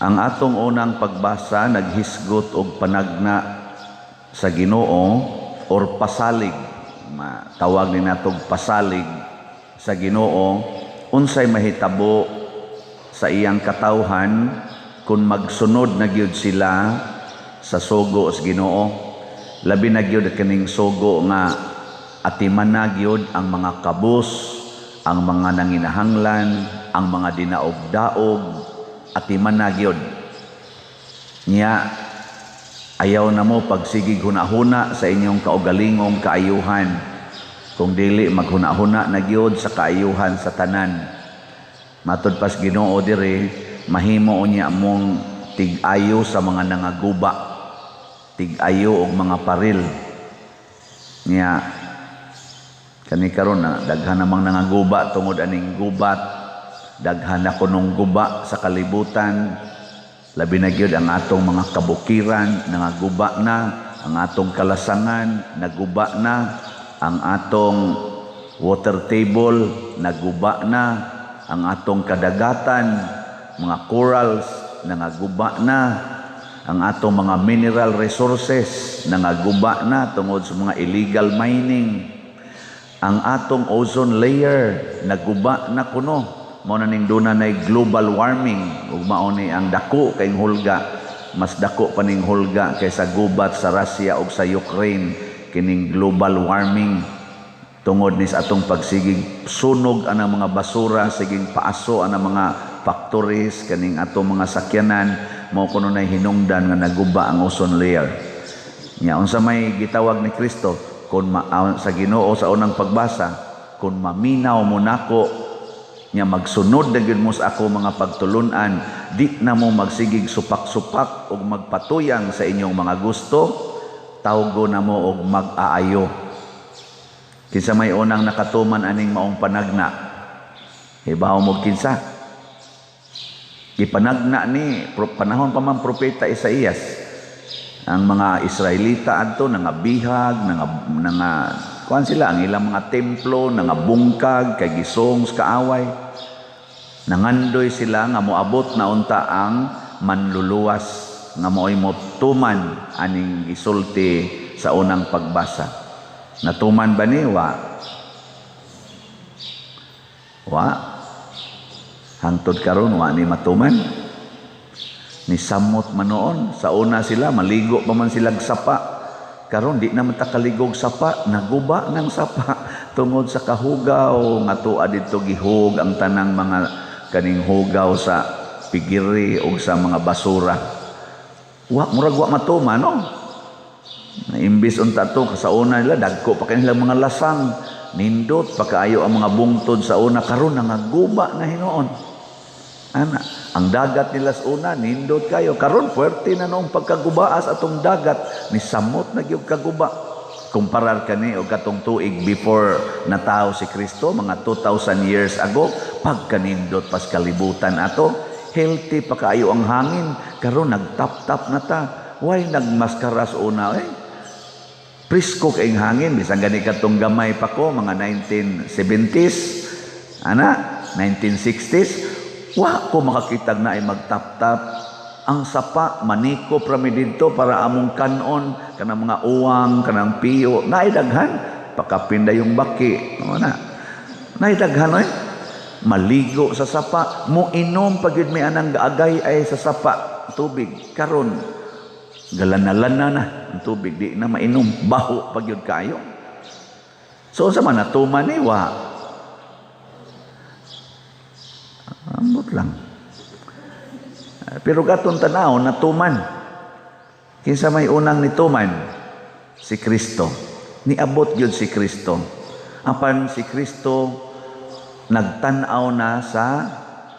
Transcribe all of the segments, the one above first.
Ang atong unang pagbasa naghisgot og panagna sa Ginoo or pasalig. Matawag ni natog pasalig sa Ginoo unsay mahitabo sa iyang katawhan kung magsunod na gyud sila sa sugo sa Ginoo. Labi na gyud kining sugo nga atiman na gyud ang mga kabus, ang mga nanginahanglan, ang mga dinaog-daog, atiman na gyud. Nya ayaw na mo pagsigig hunahuna sa inyong kaugalingong kaayuhan. Kung dili, maghuna-huna na gyud sa kaayuhan sa tanan. Matud pas Ginoo diri, mahimo unya mong tig-ayo sa mga nangaguba, tig-ayo og mga paril. Nya kani karon na daghan namang nangaguba tungod aning gubat, daghan na kunong guba sa kalibutan. Labi na gyud ang atong mga kabukiran nangaguba na, ang atong kalasangan naguba na, ang atong water table naguba na, ang atong kadagatan, mga corals nangaguba na, ang atong mga mineral resources nangaguba na tungod sa mga illegal mining. Ang atong ozone layer naguba na kuno. Mao na ning duna nay global warming ug mao ni ang dako kay hulga, mas dako pa ning hulga kaysa gubat sa Russia ug sa Ukraine kining global warming tungod ni sa atong pagsigig sunog anang mga basura, siging paaso anang mga factories, kaning atong mga sakyanan. Mao kuno nay hinungdan nga naguba ang ozone layer. Nya unsa may gitawag ni Kristo kun ma, sa Ginoo sa unang pagbasa? Kung maminaw mo nako nya magsunod na gyud mo sa ako mga pagtulunan, di na mo magsigig supak-supak ug magpatuyang sa inyong mga gusto, tawgo na mo og mag-aayo. Kinsa may unang nakatuman aning maong panagna? Hibaw mo kinsa? Gipanagna ni panahon pa man propeta Isaías. Ang mga Israelita adto nangabihag, nanga kuan sila, ang ilang mga templo nangabungkag kay gisong sa kaaway. Nangandoy sila nga moabot na unta ang manluluwas nga mo'y motuman aning gisulti sa unang pagbasa. Natuman ba ni? Wa. Wa. Hangtod karon wa ni matuman. Ni samot man noon. Sa una sila maligo pa man sila sapa. Karon di na man ta kaligog sapa, naguba ng sapa tungod sa kahugaw nga tuwa didto gihug ang tanang mga kaning hugaw sa pigiri o sa mga basura. Wa, murag wa matuman, no? Imbis unta to sa una nila dagko pa kanilang mga lasang, nindot pa kaayo ang mga bungtod sa una, karon nangaguba na hinuon. Ana, ang dagat nila sa una nindot kayo, karon puwerte na noong pagkagubaas atong dagat, ni samot na gyud kaguba. Kumparar kani og katong tuig before natawo si Kristo, mga 2000 years ago, pagkanindot pas kalibutan ato, healthy pa kaayo ang hangin, karon nagtap-tap na ta. Way nagmaskara sa una eh. Presko kayong hangin, bisan gani katong gamay pa ko, mga 1970s, ana, 1960s, wa ko makakitag na ay magtap-tap. Ang sapa, maniko prami didto para among kanon, kanang mga uwang, kanang piyo, naidaghan, pakapinda yung baki, ano na. Naidaghan eh. Maligo sa sapa, mo inom pag yun may anang gaagay ay sa sapa, tubig, karon galana-lana na ang tubig, di na mainom, baho pag yun kayo. So unsa man natuman ni? Wa. Ambot lang. Pero gatong tanaw natuman. Kinsa may unang nituman? Si Kristo. Niabot gyud si Kristo. Apan si Kristo nagtan-aw na sa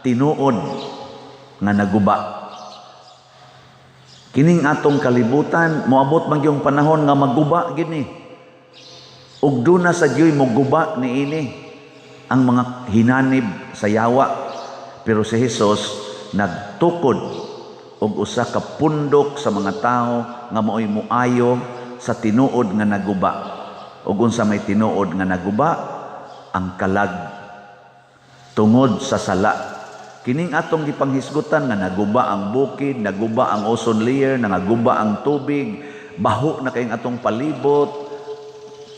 tinuod nga naguba. Kining atong kalibutan moabot man gyung panahon nga maguba gid ni. Ug duna sa diyoy moguba niini ang mga hinanib sa yawa. Pero si Jesus nagtukod og usa ka pundok sa mga tawo nga maoy moayo sa tinuod nga naguba. Ug unsa may tinuod nga naguba? Ang kalag tungod sa sala. Kining atong gipanghisgutan nga naguba ang bukid, naguba ang ozone layer, nangaguba ang tubig, baho na kayong atong palibot,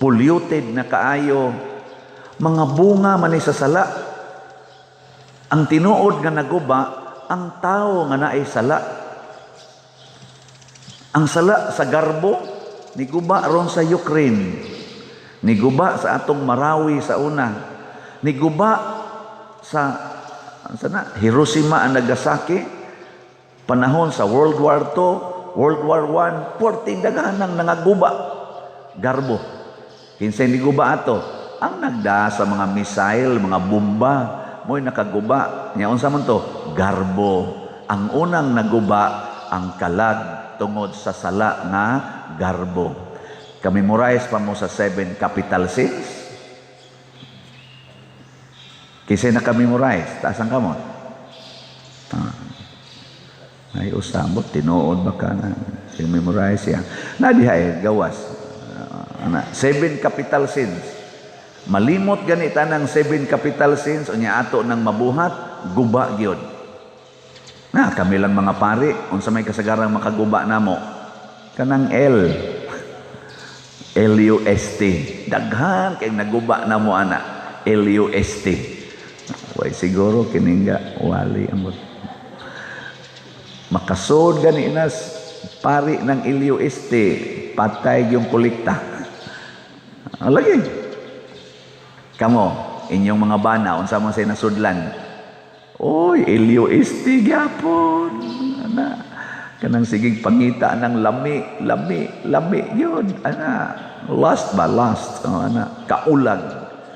polluted na kaayo, mga bunga man ni sa sala. Ang tinuod nga naguba, ang tao nga naay sala. Ang sala sa garbo, niguba ron sa Ukraine. Niguba sa atong Marawi sa una. Niguba sa sana Hiroshima and Nagasaki, panahon sa World War II, World War I, porting daghan nang nangaguba. Garbo. Kinsay niguba ato? Ang nagda sa mga missile, mga bomba, mo'y nakaguba. Nya unsa man to? Garbo. Ang unang naguba ang kalag tungod sa sala nga garbo. Ka-memorize pa mo sa seven capital sins? Kinsay naka-memorize? Taas ang kamot. Ah. Ay, usabot, tinuod ba ka na? Memorize siya. Na diha eh, gawas. Ana, seven capital sins. Malimot ganita ng seven capital sins, unya ato ng mabuhat, guba gyud. Na, kami lang mga pari, unsa may kasagarang makaguba namo? Kanang L. L-U-S-T. Daghan kay naguba namo ana. L-U-S-T. Way siguro kininga wali amot. Makasod gani nas pari ng LUST, patay yung kolekta. Ah, lagi. Kamo, inyong mga bana, unsa man say nasudlan? Oy, LUST gyapon. Ana, kanang sigig pangita ng lami, lami, lami yun. Ana, lust ba? Lust. Oh, ana, kaulag.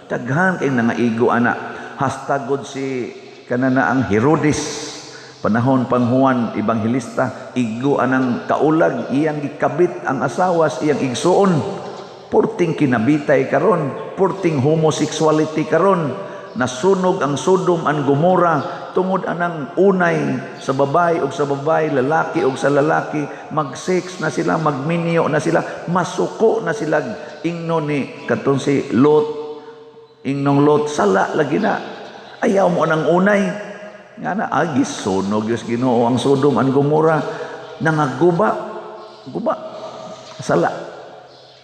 Daghan kay nangaigo ana. Hastagod si kanana ang Herodes, panahon pang Juan Evangelista, igo anang kaulag, iyang gikabit ang asawas iyang igsuon. Purting kinabitay karon, purting homosexuality karon. Nasunog ang Sodom and Gomorrah tungod anang unay sa babae og sa babae, lalaki og sa lalaki, mag-sex na sila, magminyo na sila, masuko na sila. Ingno ni katong si Lot, ingnong Lot, sala lagi na, ayaw mo anang unay nga na agi sunog Diyos Ginoo ang Sodom and Gomorrah. Nangaguba, guba sala.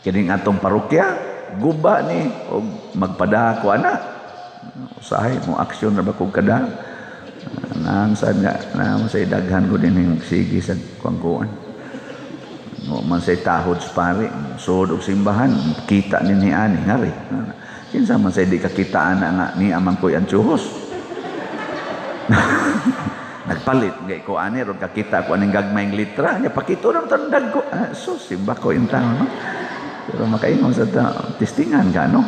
Kining atong parokya guba ni og magpadako ana, usahay mo aksyon ra ba kog kada nang sa nga na mo say daghan ko din sige sa kuan-kuan mo man say tahod sa pari sud og simbahan, kita ni ni ani ngari kinsa man say di kakita ana nga ni amang koy ang tsuhos. Nagpalit gay ko ani ron kakita ko aning gagmayng litra nya pakito nang tandag ko. Ah, so simba ko yung tao, no? Pero makaingon sa ta, testingan ka, no?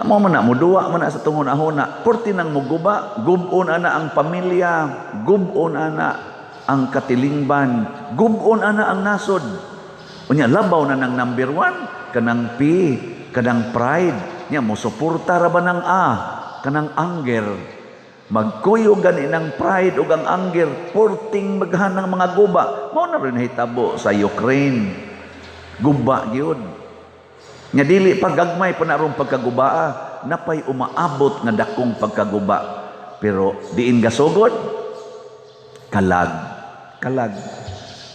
Amo man na muduwa man na sa tungon ahona, porti nang muguba, gubon ana ang pamilya, gubon ana ang katilingban, gubon ana ang nasod. Unya labaw na ng number one, kanang P, kanang pride, nya mo suporta ra ba ng A, kanang anger. Magkuyog gani ng pride ug ang anger, porting maghan ng mga guba. Mao na rin hitabo sa Ukraine. Guba gyud. Nya dili pa gagmay pa na ron pagkagubaa, napay umaabot nga dakong pagkaguba. Pero diin gasugod? Kalag. Kalag.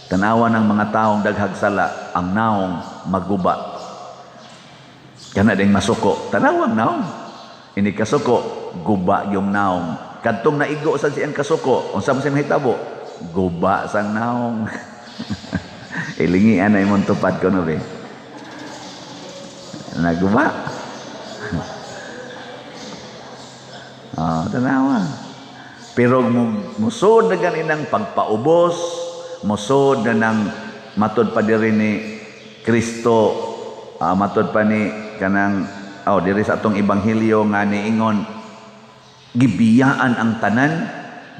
Tanawa ng mga taong daghag sala, ang naong maguba. Kana ding masuko. Tanawang naong. Ini kasuko, guba yung naong. Kadtong naigo sa siyang kasuko, unsa man siya mahitabo? Guba sang naong. Ilingian na imong tupad ko no be. Naguba. Oh, tanawa. Pero musod na gani ng pagpaubos, musod na ng matod pa diri ni Kristo, matod pa ni kanang oh, diri sa atong ebanghelyo nga niingon gibiyaan ang tanan,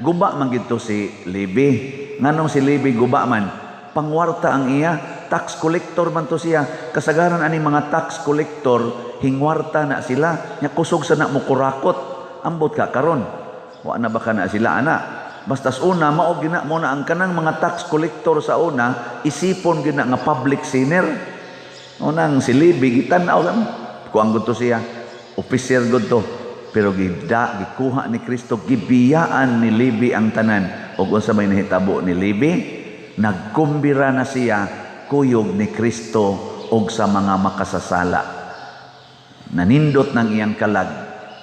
guba man gito si Levi. Nganong si Levi guba man? Pangwarta ang iya, tax collector man to siya. Kasagaran ani mga tax collector, hingwarta na sila, nya kusog sa na mo kurakot. Ambot ka karon. Wa na ba ka na sila ana? Basta sa una mao gina mo na ang kanang mga tax collector sa una, isipon gina nga public sinner. Unang si Levi gitan-aw lang kuang gud to siya. Officer gud to. Pero gida gikuha ni Kristo, gibiyaan ni Levi ang tanan. Ug unsa may nahitabo ni Levi? Nagkumbira na siya kuyog ni Kristo og sa mga makasasala. Nanindot ng iyang kalag.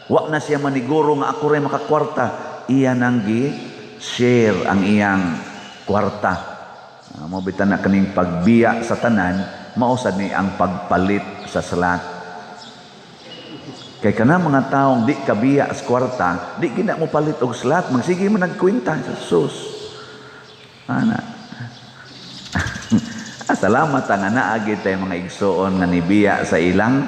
Wa na siya maniguro nga ako ray makakwarta. Iya nang gi share ang iyang kwarta. Mo bitan na kaning pagbiya sa tanan, mao sad ni ang pagpalit sa salat. Kay kana mga taong di kabiya sa kwarta, di gina mo palit og slat, magsige mo nagkwenta sa sus. Ana. Salamat ang naagi tay mga igsoon nga nibiya sa ilang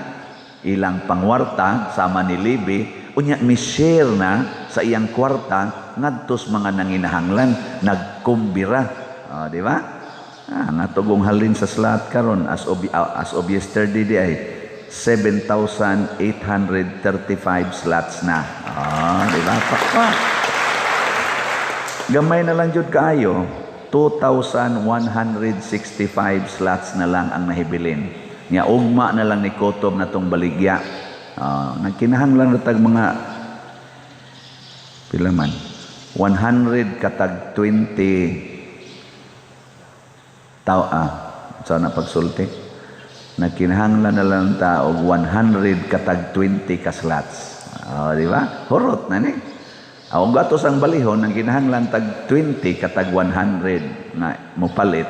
ilang pangwarta sama ni Levi, unya mi-share na sa iyang kwarta ngadtos mga nanginahanglan, nagkumbira. Oh, di ba? Nga tugong halin sa slot karon as of yesterday di ay 7,835 slots na. Ah, di ba? Pakpa. Gamay na lang jud kaayo. 2,165 slots na lang ang nahibilin. Nya ugma na lang ni kutob na tong baligya. Nagkinahanglan na tag mga pila man? 100 katag 20 tao, sa na pagsulti. Nagkinahanglan na lang ta og 100 katag 20 ka slots. Oh, di ba? Hurot na ni. Ang gatos ang balihon, ang kinahanglan tag 20 katag 100 na mopalit.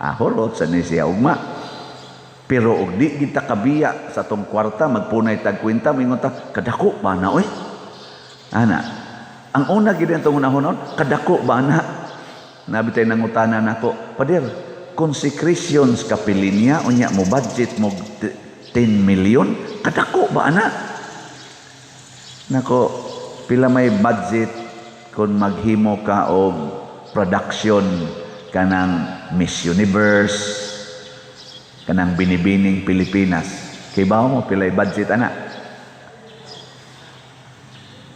Hurot sa ni siya ugma. Pero og di kita kabiya sa tong kwarta, magpunay tag kwenta, mingon ta, kadako ba na oy? Ana. Ang una gid ang tong unahon, kadako ba na? Nabi tay nangutana nako, "Pader, consecrations kapilinya unya mo budget mo 10 million, kadako ba ana?" Nako, pila may budget kung maghimo ka og production kanang Miss Universe, kanang Binibining Pilipinas? Kay ba mo pilay budget ana?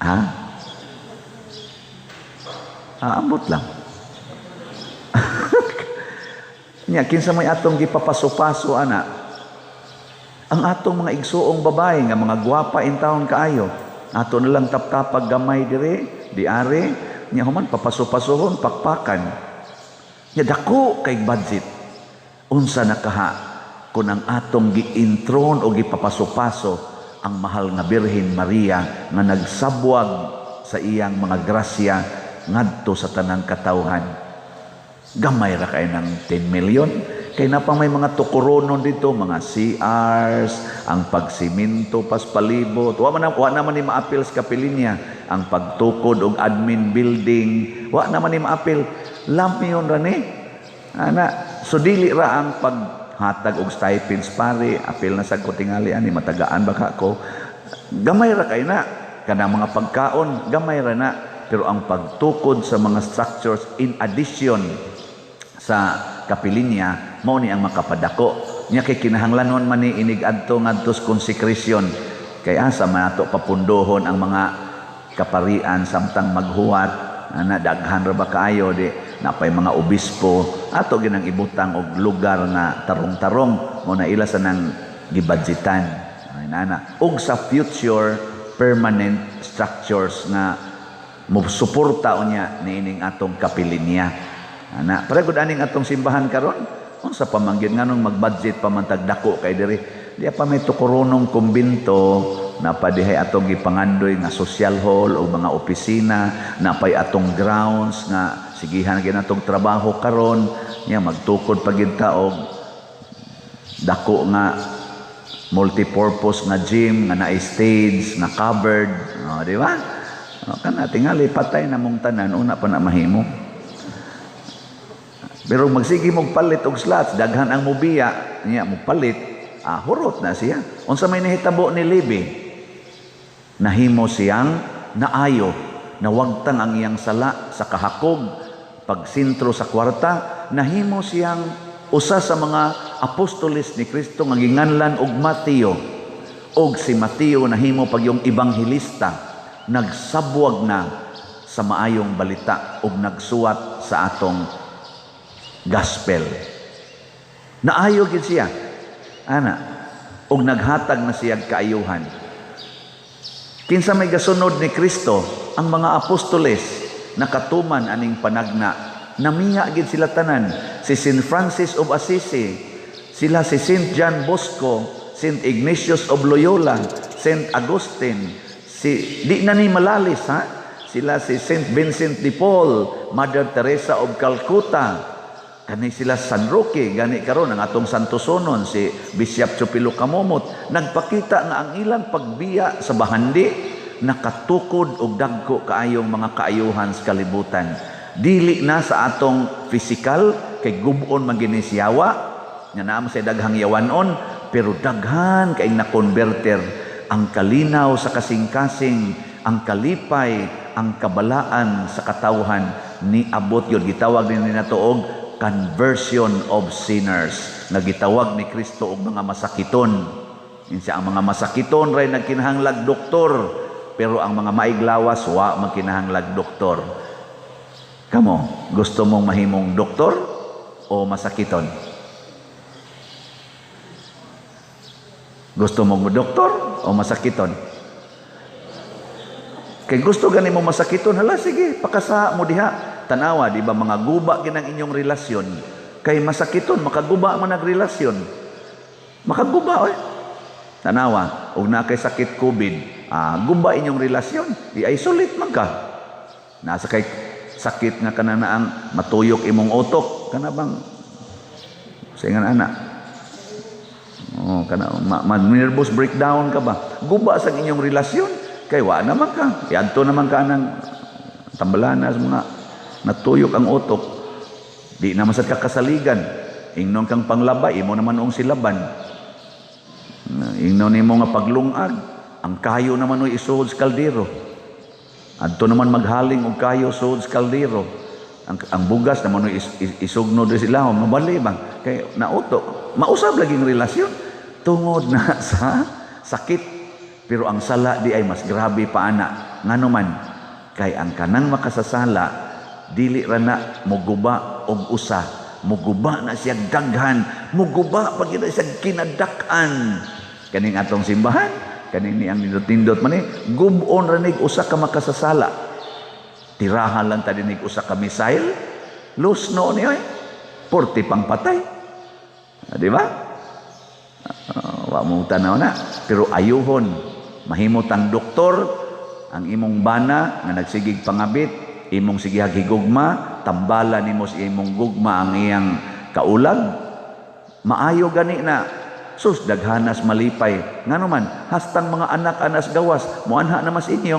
Ha? Ambot lang. Nya kinsa may atong gipapaso-paso ana? Ang atong mga igsuong babae nga mga gwapa in taon kaayo. Ato na lang taptapag gamay dire, di are, nya human papaso-pasohon, pakpakan. Nya dako kay budget. Unsa na kaha kung ang atong gi-intron o gipapaso-paso ang mahal nga Birhen Maria nga nagsabwag sa iyang mga grasya ngadto sa tanang katawhan? Gamay ra kay ng 10 million. Kay na pa may mga tukoronon dito, mga CRs, ang pagsiminto pas palibot. Wa naman ni maapil sa kapilinya. Ang pagtukod og admin building, wa naman ni maapil. Lamyon ra ni. Ana, so dili ra ang paghatag og stipends pare, apil na sa ko tingali ani matagaan baka ko. Gamay ra kay na kanang mga pagkaon, gamay ra na. Pero ang pagtukod sa mga structures in addition sa kapilinya, mao ni ang makapadako. Nya kay kinahanglanon man ni inig adto ngadto sa consecration. Kay asa man ato papundohon ang mga kaparian samtang maghuwat? Ana, daghan ra ba kaayo, di napay mga obispo, ato ginang ibutang og lugar nga tarong-tarong, mo na ila sa nang gibudgetan. Ay, nana. Og sa future permanent structures nga mo suporta unya niining atong kapilinya. Ana, pareho gud aning atong simbahan karon. Unsa pa man gyud, nganong mag-budget pa man tag dako kay diri? Di pa may tukoronong kumbinto, napadihay atong gipangandoy nga social hall o mga opisina, napay atong grounds nga sigihan gyud atong trabaho karon, nya magtukod pa gyud ta og dako nga multipurpose nga gym nga naay stage nga covered, oh, di ba? Oh, kana tingali patay na mong tanan una pa na mahimo. Pero magsige mong palit og slots, daghan ang mubiya, niya mo palit, hurot na siya. Unsa may nahitabo ni Levi? Nahimo siyang naayo, nawagtang ang iyang sala sa kahakog, pagsintro sa kwarta, nahimo siyang usa sa mga apostoles ni Kristo nga ginganlan og Mateo. Og si Mateo nahimo pag yung ebanghelista, nagsabwag na sa maayong balita ug nagsuwat sa atong gospel. Naayo gid siya. Ana, ug naghatag na siya kaayuhan. Kinsa may gasunod ni Kristo, ang mga apostoles nakatuman aning panagna. Namiha gid sila tanan. Si Saint Francis of Assisi, sila si Saint John Bosco, Saint Ignatius of Loyola, Saint Augustine, si di na ni malalis ha. Sila si Saint Vincent de Paul, Mother Teresa of Calcutta, kani sila San Roque, gani karon ang atong Santosonon si Bishop Chupilo Camomot, nagpakita nga ang ilang pagbiya sa bahandi nakatukod og dagko kaayong mga kaayuhan sa kalibutan. Dili na sa atong physical kay gub-on man gini siyawa nga naa man sa daghang yawanon, pero daghan kay na-converter ang kalinaw sa kasing-kasing, ang kalipay, ang kabalaan sa katawhan niabot yun. Gitawag din nato og conversion of sinners nga gitawag ni Kristo og mga masakiton. Insa ang mga masakiton ray nagkinahanglag doktor, pero ang mga maiglawas wa magkinahanglag doktor. Kamo, gusto mong mahimong doktor o masakiton? Gusto mong doktor o masakiton? Kay gusto gani mo masakiton, hala sige, pakasa mo diha. Tanawa, di ba mga guba ginang inyong relasyon? Kay masakiton, makaguba man ang relasyon. Makaguba, oy. Tanawa, og na kay sakit COVID, guba inyong relasyon, i-isolate man ka. Nasa kay sakit nga kana na ang matuyok imong utok, kana bang sa ingan ana. Oh, kana ma nervous breakdown ka ba? Guba sa inyong relasyon kay wa naman ka. Iadto naman ka nang tambalanas mga natuyok ang utok. Di naman sad ka kasaligan. Ingnon kang panglaba, imo naman ong silaban. Ingnon nimo nga paglungag, ang kayo naman oy isuod sa kaldero. Adto naman maghaling og kayo suod sa kaldero. Ang bugas naman oy isugno do sila, mabali bang kay nauto. Mausab laging relasyon tungod na sa sakit. Pero ang sala di ay mas grabe pa ana. Ngano man kay ang kanang makasasala dili ra na moguba og usa, moguba na siya daghan, moguba pag na siya kinadak-an. Kaning atong simbahan, kaning ni ang nindot-nindot man ni, gub-on ra nig usa ka makasasala. Tirahan lang ta dinig usa ka missile, lusno ni oy, porti pang patay. Di ba? Wa mo tanaw na, pero ayuhon mahimot ang doktor ang imong bana nga nagsigig pangabit, imong sigihag higugma, tambala nimo sa imong gugma ang iyang kaulag, maayo gani na. Sus, daghanas malipay. Ngano man, hastang mga anak anas gawas, muanha na mas inyo.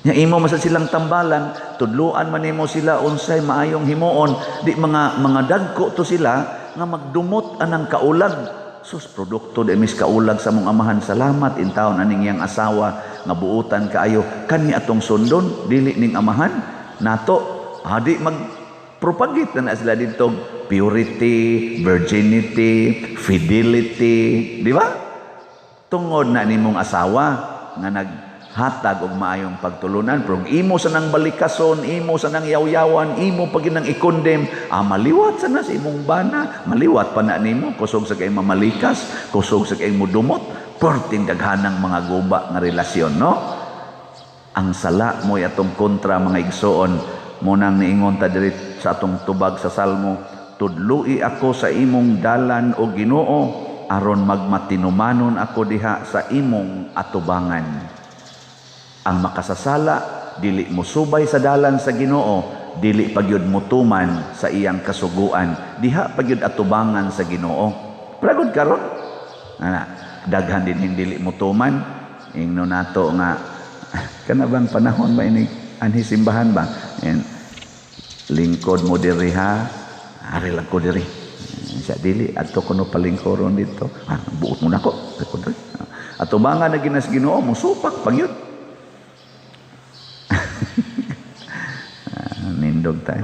Nya imo masad silang tambalan, tudluan man nimo sila unsay maayong himuon, di mga dagko to sila nga magdumot anang kaulag. Sus, produkto di mis kaulag sa mong amahan. Salamat intawon aning iyang asawa nga buutan kaayo. Kani atong sundon dili ning amahan nato. Hadi magpropagate na sila dito purity, virginity, fidelity, di ba? Tungod na nimong asawa nga naghatag og maayong pagtulunan, pero imo sa nang balikason, imo sa nang yawyawan, imo pag nang i-condemn, maliwat sa na sa imong bana, maliwat pa na nimo, kusog sa kay mamalikas, kusog sa kay mudumot, perting daghanang mga guba nga relasyon, no? Ang sala mo'y atong kontra, mga igsoon, munang niingon ta diri sa atong tubag sa Salmo, tudlui ako sa imong dalan o Ginoo, aron magmatinumanon ako diha sa imong atubangan. Ang makasasala dili mosubay sa dalan sa Ginoo, dili pagyud motuman sa iyang kasuguan, diha pagyud atubangan sa Ginoo. Pragod karon ana, daghan din dili motuman. Ingno nato nga kana bang panahon ba ini anhi simbahan ba? And lingkod mo diri ha, ari lang ko diri. Sa dili adto kuno palingkoron dito. Buot mo nako. Atubangan na ginas Ginoo mosupak pagyud. Nindog tayo.